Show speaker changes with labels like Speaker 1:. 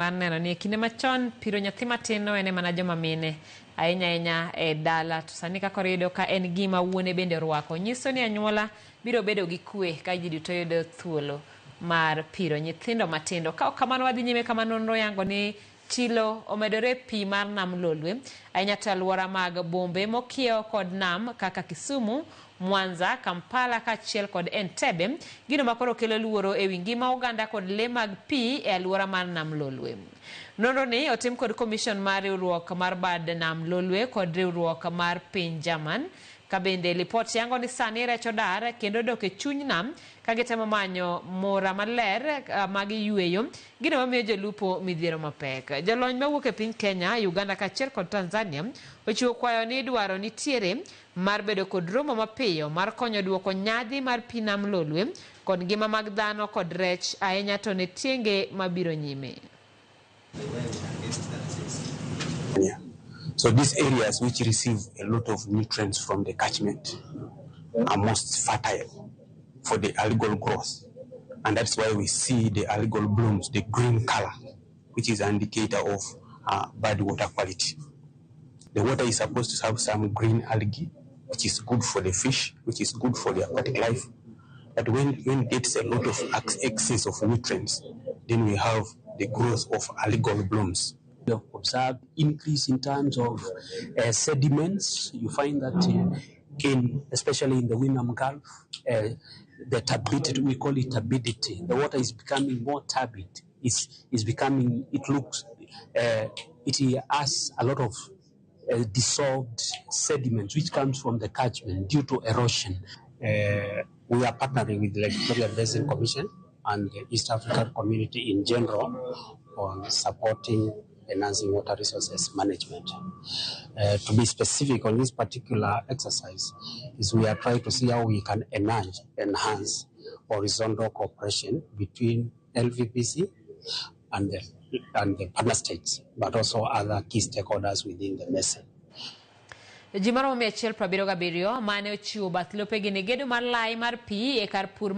Speaker 1: Mar neno ni e kinde machon piro nyathi matin nowene mana joma mine ahinya ahinya e dala to sani kaka iyudo ka en gima wuone bende orwako nyiso ni anyuola biro bedo gi kwe ka ji duto yudo thuolo mar piro nyithindo matindo. Ka ok kamano wadhi nyime kama nonro yango ni chilo omedore pi mar nam Lolwe ahinya to alwora mag bombe mokiewo kod nam kaka Kisumu, Mwanza, Kampala kaachiel kod Entebbe, gino makoro kelo luoro ewi ngima oganda kod lee mag pi e alwora mar nam Lolwe. Nonro ni otim kod komishon mar riwruok mar bad nam Lolwe kod riwruok mar piny German. Ka bende lipot yango ni sani rech odar kendo dok e chuny nam ka gitemo manyo mura maler ma giyueyo, gino mamiyo jolupo midhiero mapek. Jolony mawuok e piny Kenya, Uganda kaachiel kod Tanzania ochiwo kwayo ni dwaro nitiere mar bedo kod romo mapiyo mar konyo duoko nyadhi mar pi nam Lolwe kod ngima mag dhano kod rech ahinya to ne tienge mabiro nyime.
Speaker 2: So these areas which receive a lot of nutrients from the catchment are most fertile for the algal growth. And that's why we see the algal blooms, the green color, which is an indicator of bad water quality. The water is supposed to have some green algae, which is good for the fish, which is good for the aquatic life. But when it gets a lot of excess of nutrients, then we have the growth of algal blooms.
Speaker 3: We have observed increase in terms of sediments. You find that especially in the Winam Gulf, the turbidity, we call it turbidity. The water is becoming more turbid. It's becoming, it looks, it has a lot of dissolved sediments, which comes from the catchment due to erosion.
Speaker 4: We are partnering with the Lake Victoria Basin Commission and the East African community in general on supporting enhancing water resources management. To be specific on this particular exercise, is we are trying to see how we can enhance horizontal cooperation between LVBC and the partner states, but also other key stakeholders within the MESE.
Speaker 1: Ji maromo 177 mane ochiwo bath lopegi ne gedo mar lai mar pi e kar pur.